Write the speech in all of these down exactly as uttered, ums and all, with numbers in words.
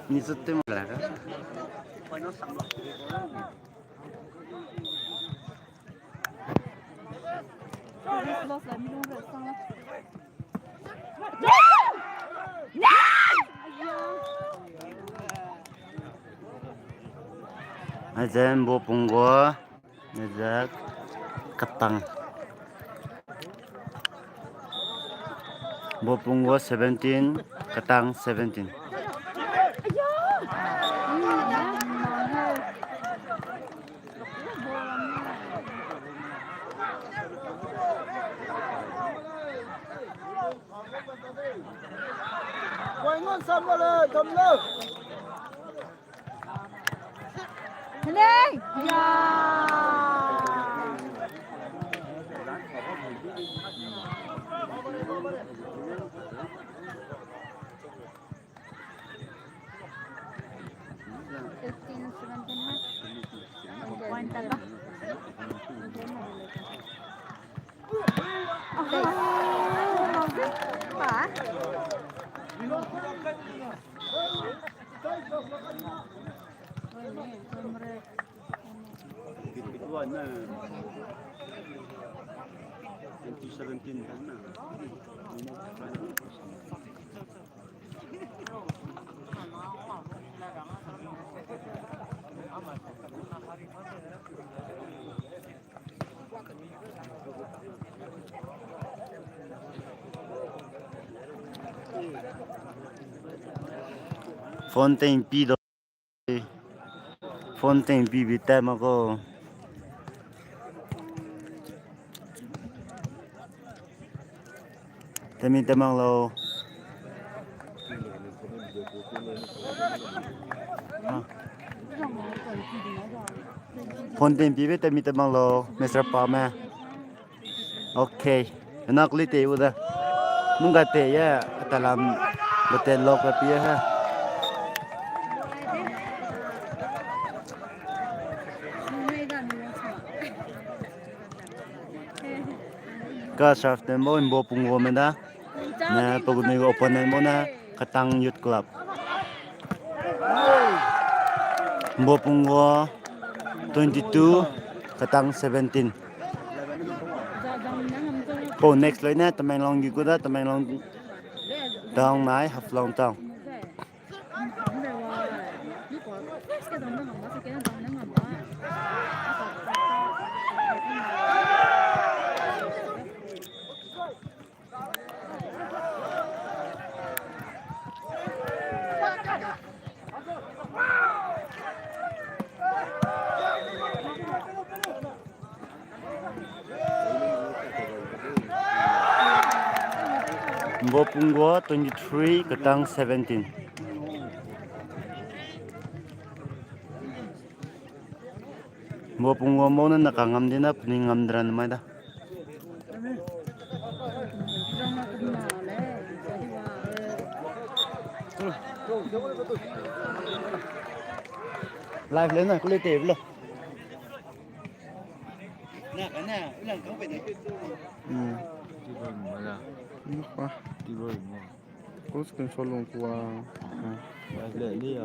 Ni zu tim la ga. Aize Mbopunggo, aize Ketang. Mbopunggo seventeen, Ketang seventeen. Fifteen, seventeen na. Point tala. Twenty seventeen na. Phone teng pi do. Phone teng pi bi tat mak ko. Temi temak lau. Ha. Phone teng pi be temi temak lau, Mister Pame. Okay. Ena kuli te u da. Nung ga te ye, talam, ga te lok ga pi ye ha. Ka saf tembo Mbopunggo me da. Ne, pe gu ni opponent mo ne Ketang Youth Club. Mbopunggo twenty-two, Ketang seventeen. Pau next loi ne Tamenglong gi gu da, Tamenglong Town nai Haflong Town. Mbopunggo twenty-three, Ketang seventeen. Mbopunggo mo ne na ka ngam di na, puni ngam dra ne mai da. Live le na, kule te blo. Hmm. Tiba mo la. Ni pa. Tiba mo. Kau screenshot lung kua. Hmm. Live le ni ya.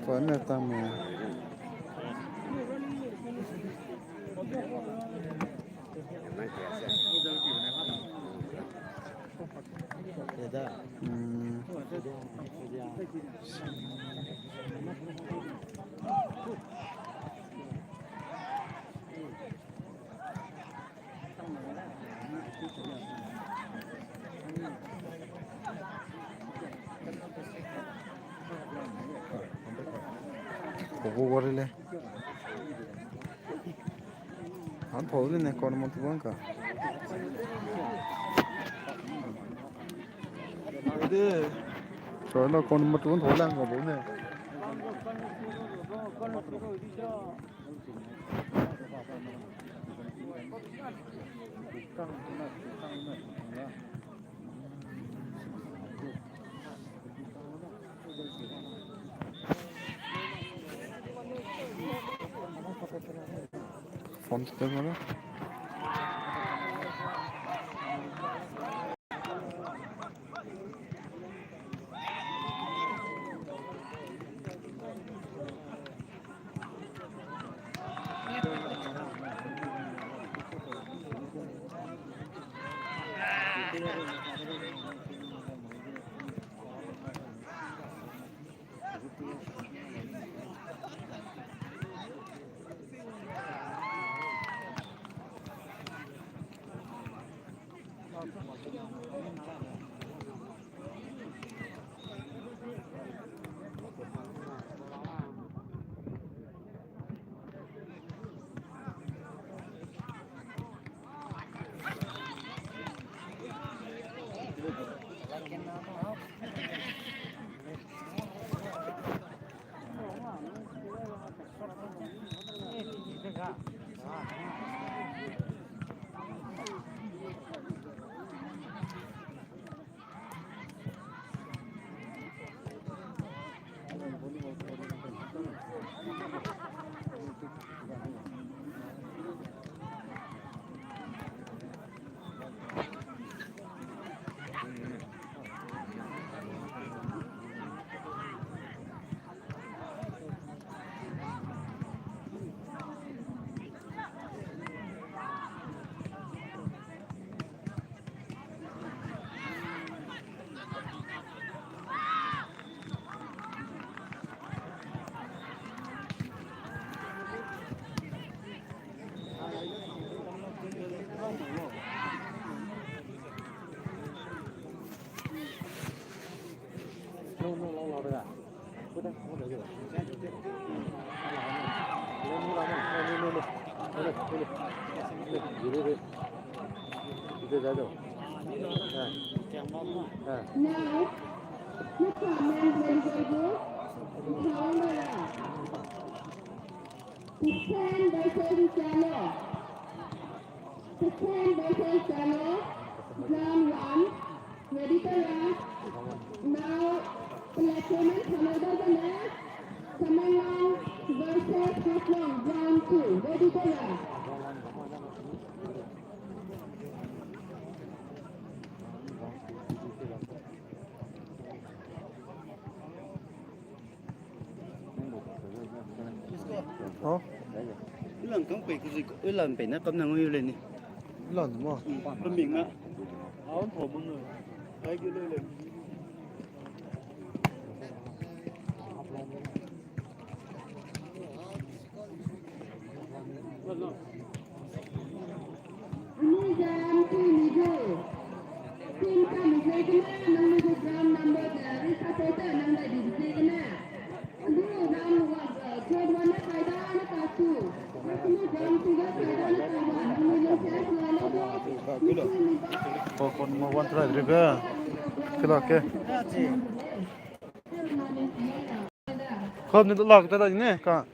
Kau ne tang me. Hmm. Kogo gua rile. Han thau le ne kon mo tu bang ka. Ede. Ko na kon mo tu bang thau lang ka bo ne. Phone से कर ना। Now, Hukam and Benjago, Hukam versus Chalo. Hukam versus Chalo, round one. Ready to rock. Now, Platinum Chalo da zene, Tamenglong versus Haflong, round two. Ready to rock. Ilan kang pei kuzui, ilan pei na kam na ngui le ni. Ilan mo. Peming na. Aun tho mung. Ai gu le le. Kau kon ma wan try dribe. Kela ke. Kau ni lak ta da ne ka.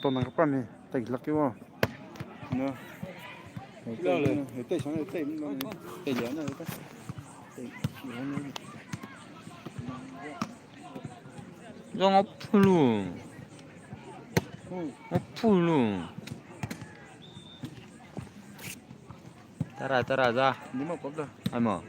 Tona ka pa mi, tagi lak ki wa. Na. Zong a pulu. A pulu. Tara, tara, za. Ni ma kop da. Ai ma.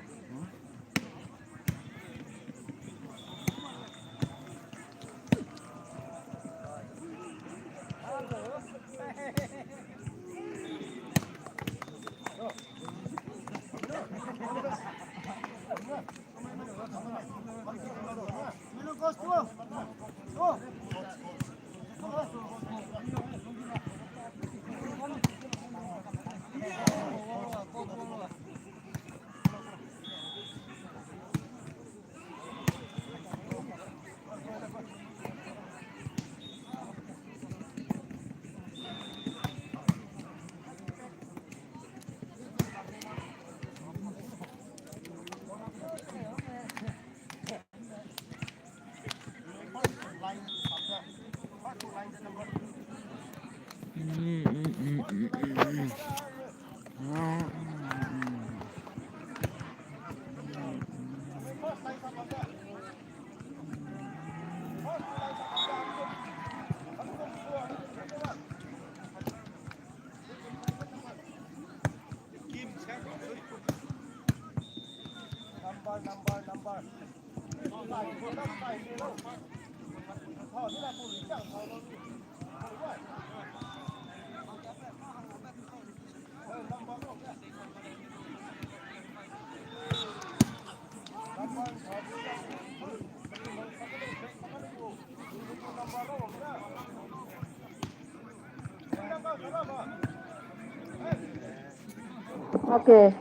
Okay.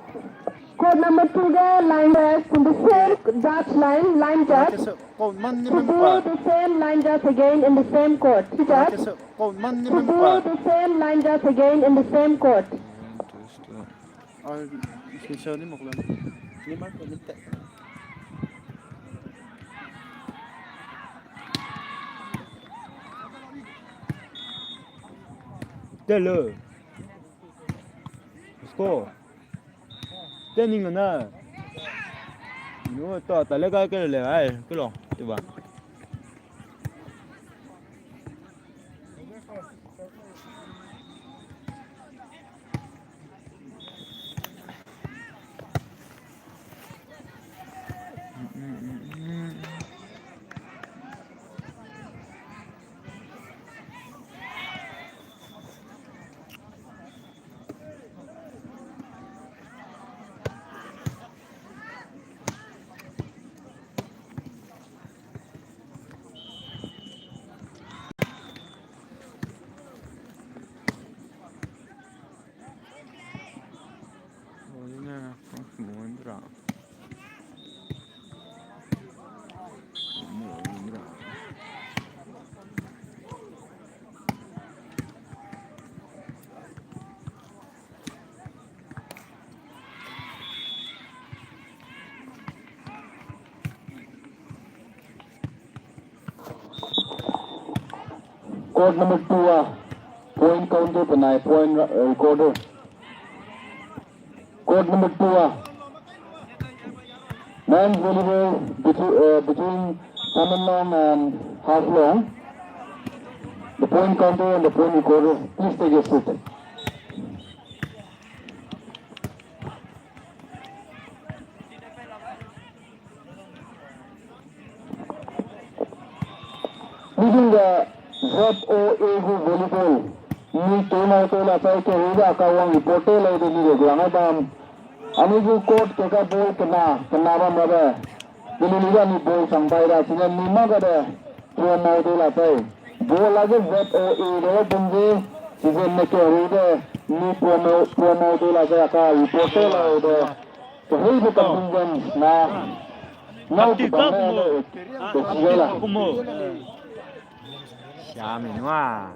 Court number two ga line judge in the same judge line, line judge. To do the same line judge again in the same court. Judge. To do the same line judge again in the same court. Telo. Score. Te ning na. Nu to ta le ka ke le ai, ke lo, te ba. Court number two, ah, point counter penai, point, uh, recorder. Court number two, ah, men's volleyball between, uh, between Tamenglong and Haflong. The point counter and the point recorder, please take your seat. Leading the Z O A gu volleyball. Ni ke mau te la chai ke ri da ka wang report te la de ni de guang ai bam. Ani gu court ke ka ball kena, kena bam rabe. Bili ni da ni ball chang bai da, sine ni ma ga de. Promo de la chai. Ball la ge Z O A de bung ge. Sine ne ke ri de. Ni promo, promo de la chai ka report te la de. Kehei de contingent na, nau ti bam ne, te si la. Siami nua.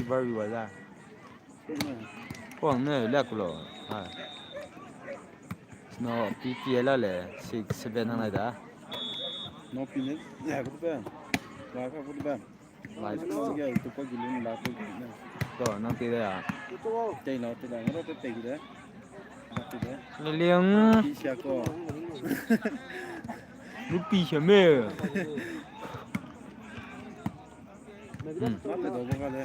Bar wi wa da. Pang ne le kulo. Ha. No, P P L le, six, seven hang lai da. No, P P L le, kutu pe. La ka kutu pe. Live. No, ya, tu pa gilin la tu gilin. To, nang te da ya. Te la, te la, ngaro te te gide. Leliang. Pi sia ko. Lu pi sia me. Hmm. Mate do ba ka de.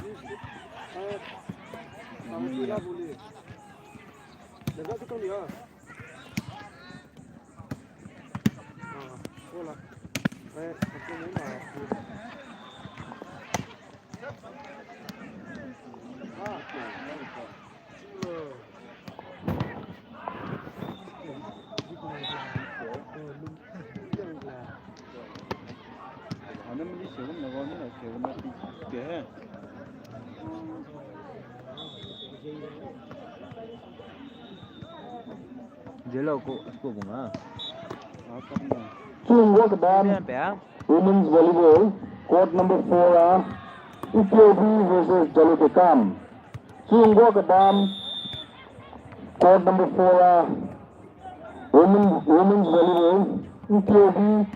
Jelo ko, ko bunga. Chungwa kedam. Women's volleyball, court number four a, Ethiopia versus Jalutekam. Chungwa kedam, court number four a, women, women's volleyball, Ethiopia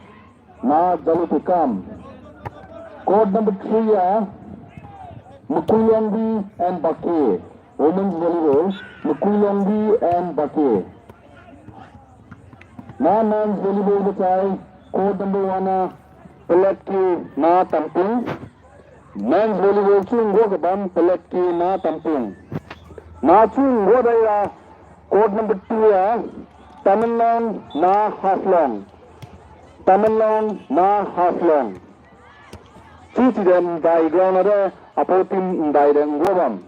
na Jalutekam. Court number three a, Mukuilongbi and Bake. Women's volleyball, Mukuilongbi and Bake. Na men's volleyball bechai, court number one a, Pelatki na Tampung. Men's volleyball chungwa kedam Pelatki na Tampung. Na chungwa dai ra, court number two a, Tamenlong na Haflong. Tamenlong na Haflong. Chi chi de ndai ground a de, apo team ndai de ngwa bam.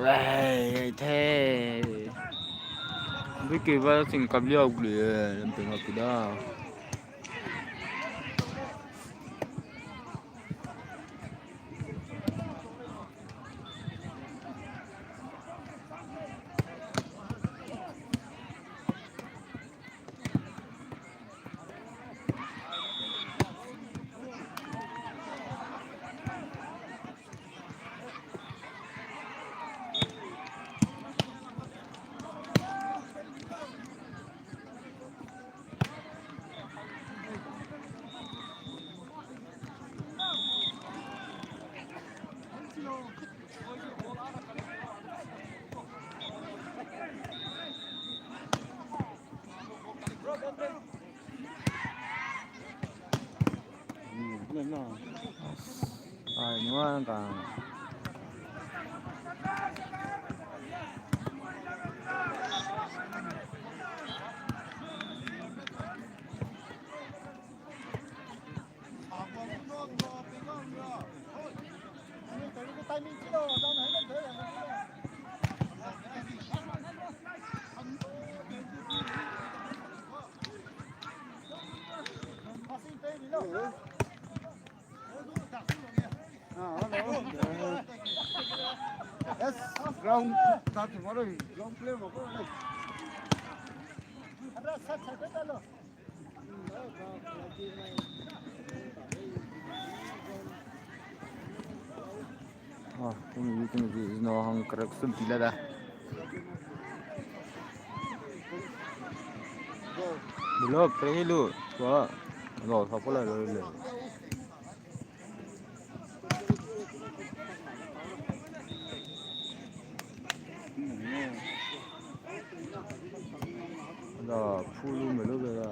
Wei, the. Biki ba sing kap liau glu, lam ping kap da. Ai, nua ka. Ah, hello. Yes, ground, start tomorrow. Ground play mo ko. Ah, tumi, tumi, no hang correction pila da. Bilo, pre lu, wa, lo, sa pula lo le. Da, pulu me lu be da.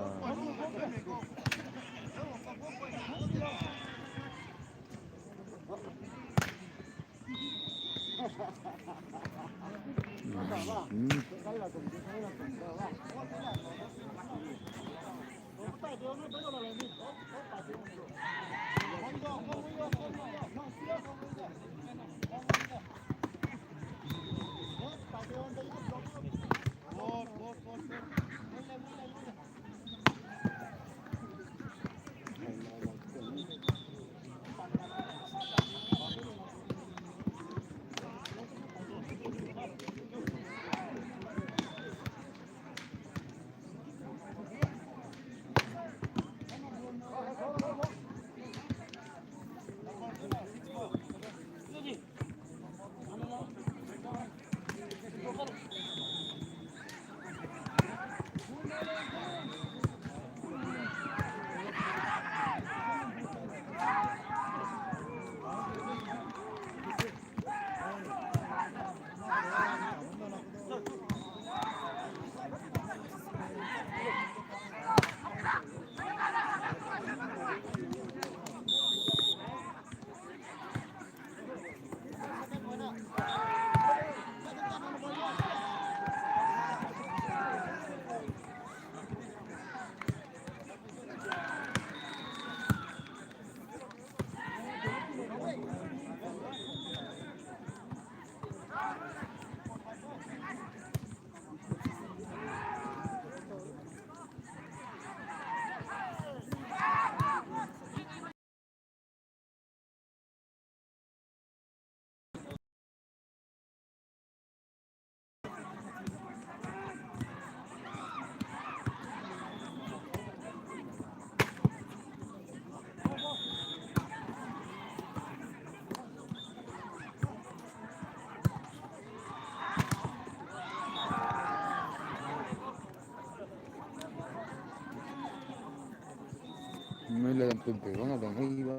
Mui le mpui mpui bang a dong ui ba.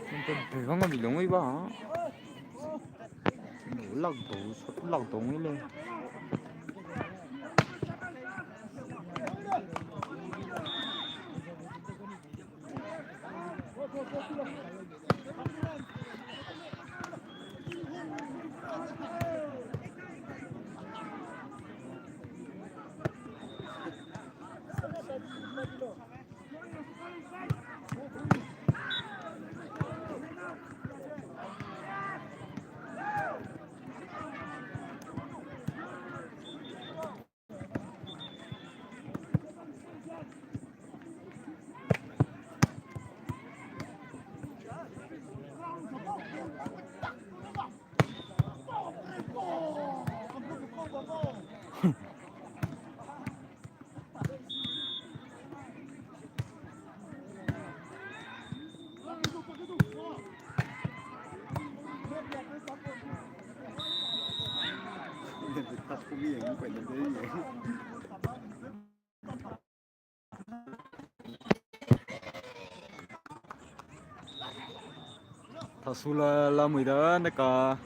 Mpui mpui bang a bi dong ui ba. Lockdown, lockdown ui le. Tasula lamui da ne ka.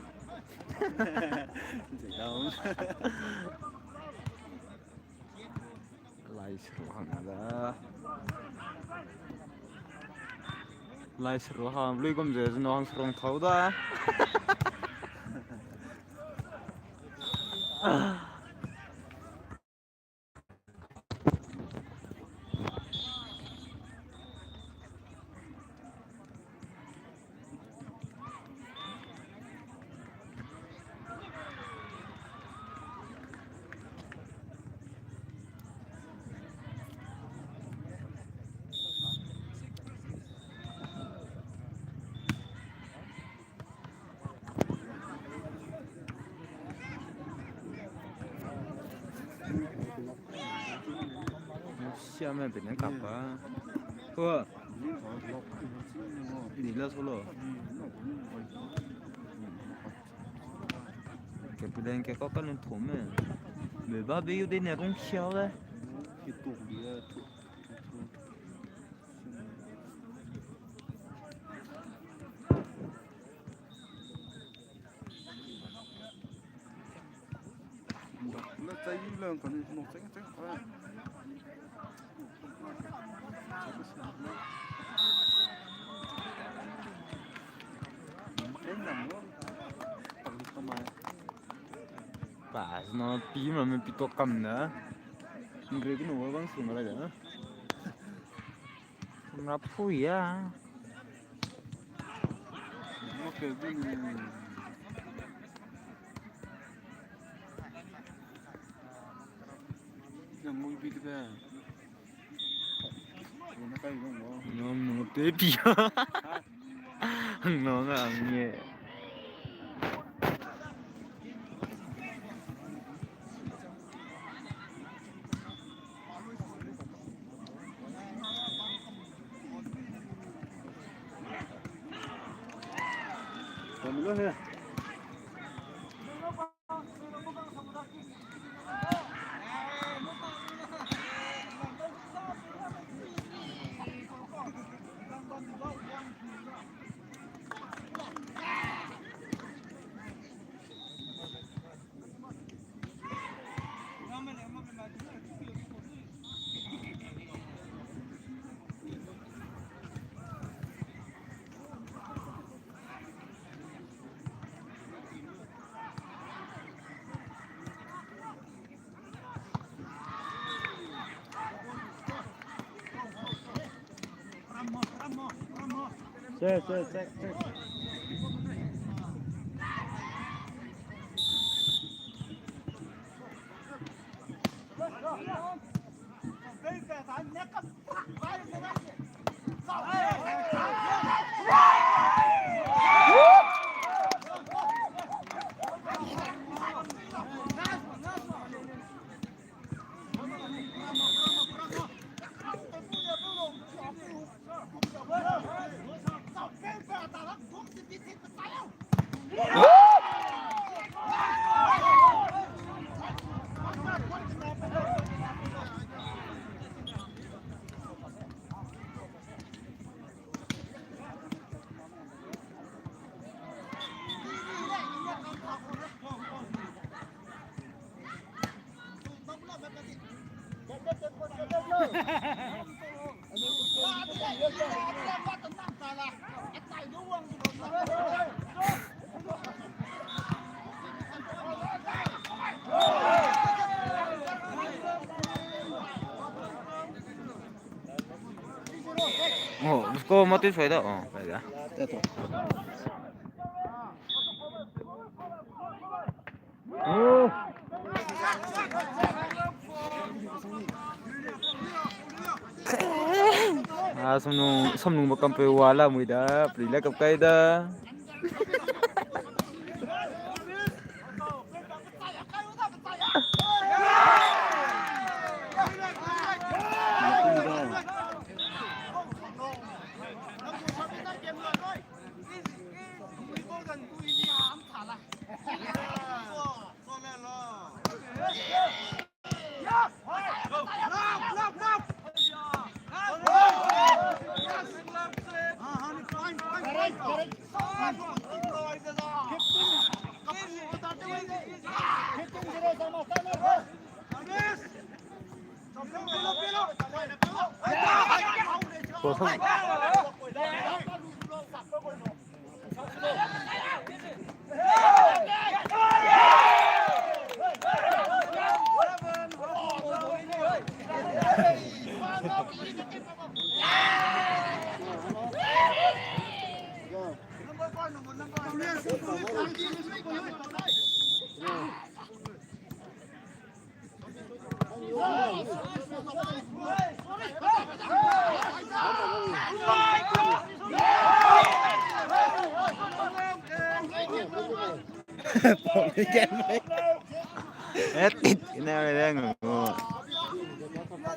Lai suru hang da. Lai suru hang lui gum ze no hang suru thau da. Siame pe ne kapa. Ko. Ni la solo. Ke pudeng ke kaka ne thome. Me ba be yu de ne rung sia de. Pas no pi ma me pi to kam na. Ngre ke no bang sung la ja. Ngap pu ya. Ngui bi de be. Nom nom te pi. Ang nom ang ye. Check, check, check, check. Oh, score mati sai da. Oh, sai da. Te to. Oh. Ah, samnung, samnung ba kampe wala mui da, pri la kap kai da.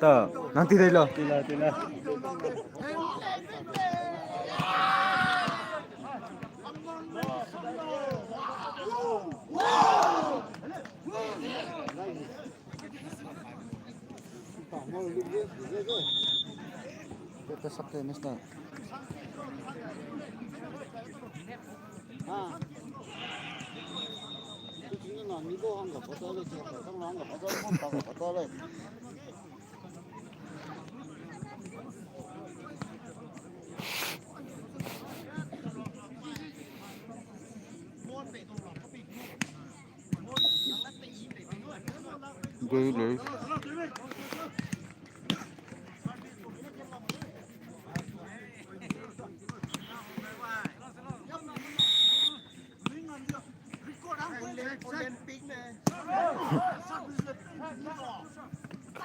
To, nang ti dai lo. Ti lo, ti lo.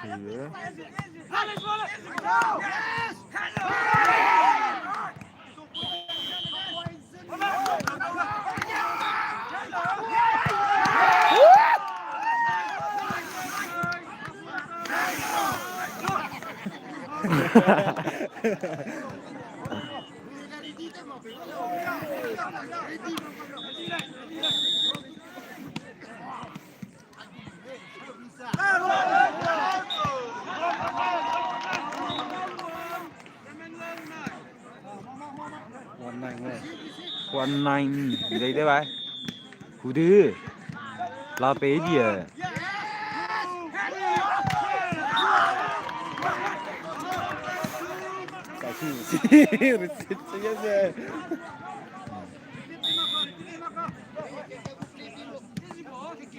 Kei de. One nine, one nine, dei de bai. Hu de. La pei di e.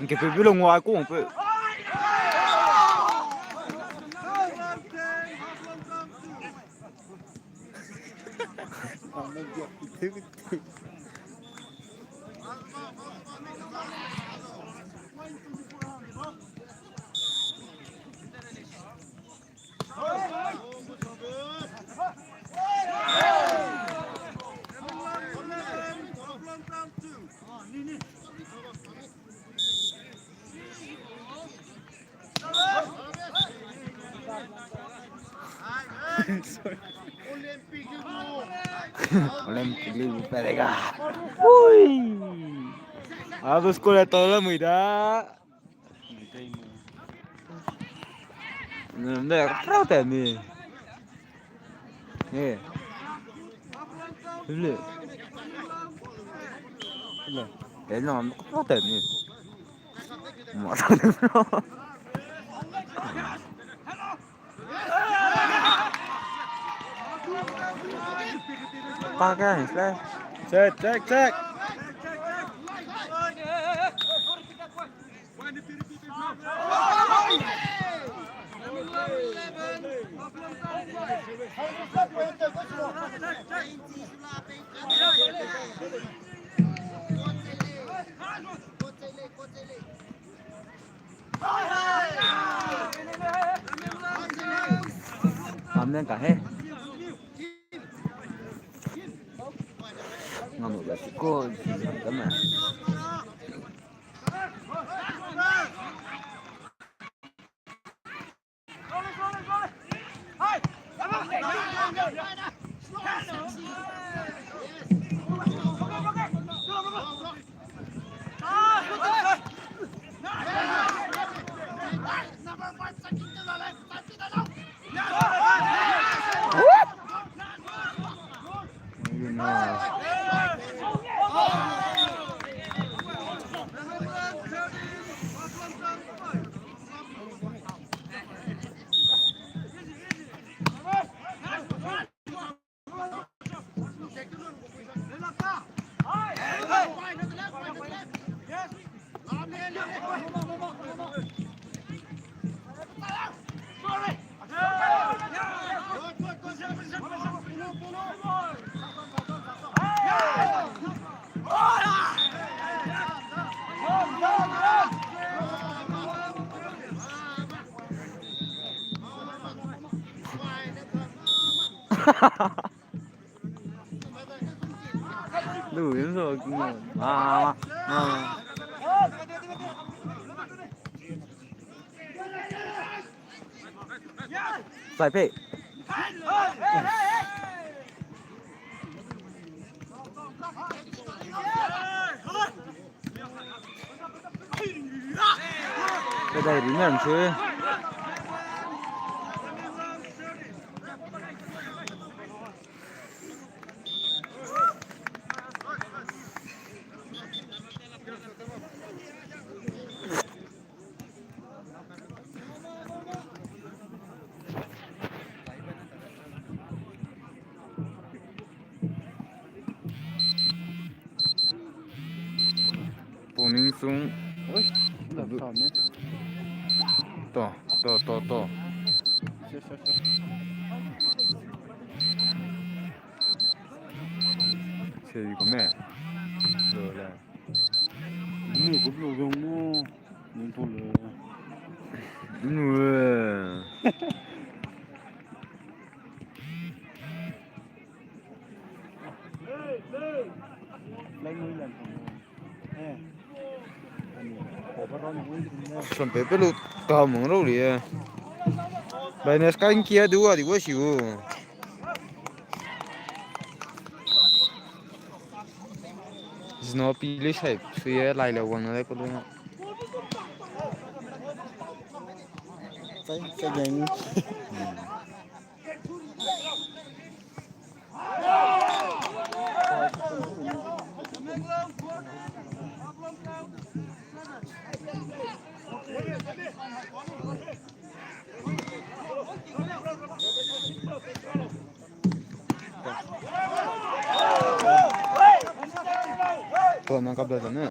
Nke pe bilo ngua kung pe. Olympic League padega. Ui! Adu score to la mui da. Nde, rau te mi. Eh. Le. Le. Eh, no, rau te mi. Ma. Pa ka, is le. Check, check, check. Amen ka he. Ngam ba ko, ngam ka ma. Lu yun so, ah, ah. Sai pei. Kedai ri nan se. Puning sung. Ui, to, to, to, to. Sei ku me. Lo le. Ni ku lo gong mo. Ni to le. Nu, Sampe pe lu ka mung rau ri e. Bai ne sky kia du a di wa si u. Zino pi li sai sui e lai le wang na le ko lu na. Sai, sai gang. Ko na kap da ne.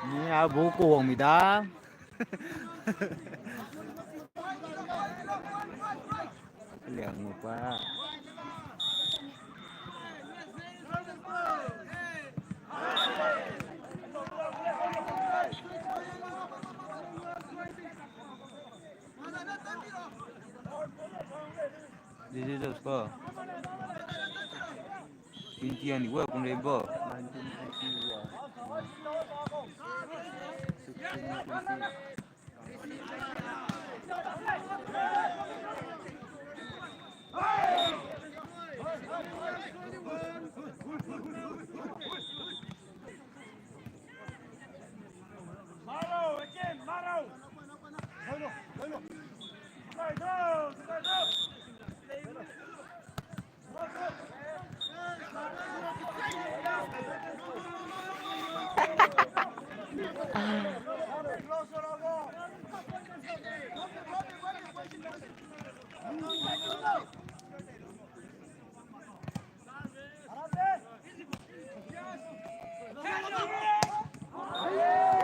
Ni a bu ko wang mi da. Liang mu pa. This is a score. Twenty and what kun rebo.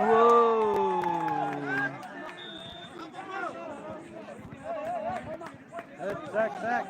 Whoa. Back, back.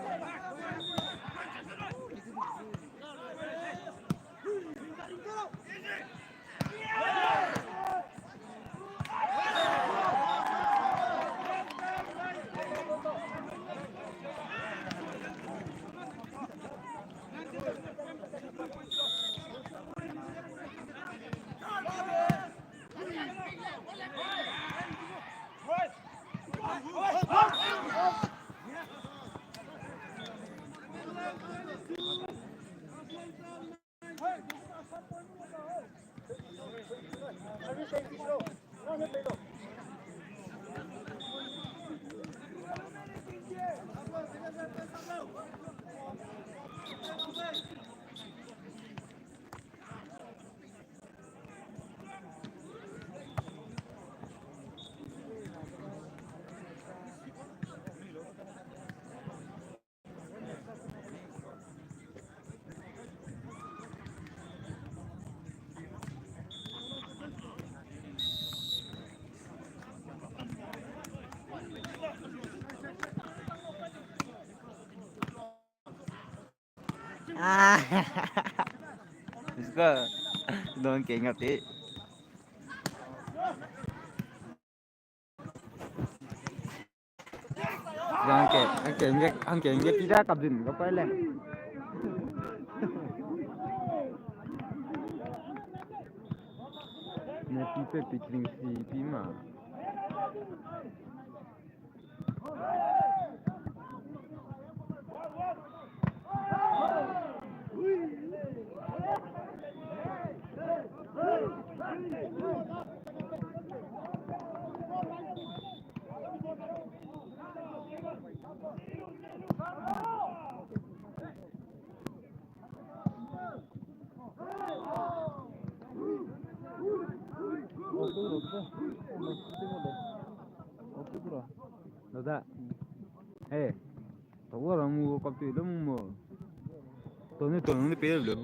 Ah. Iska don ke ngati. Angke, angke, angke, angke, angke, tida kabin, ko pai le. Ne pi pe pi tring si pi ma. Dada. Eh. Tau ra mu kaptui lum mo. Tau ni tau ni pe lum.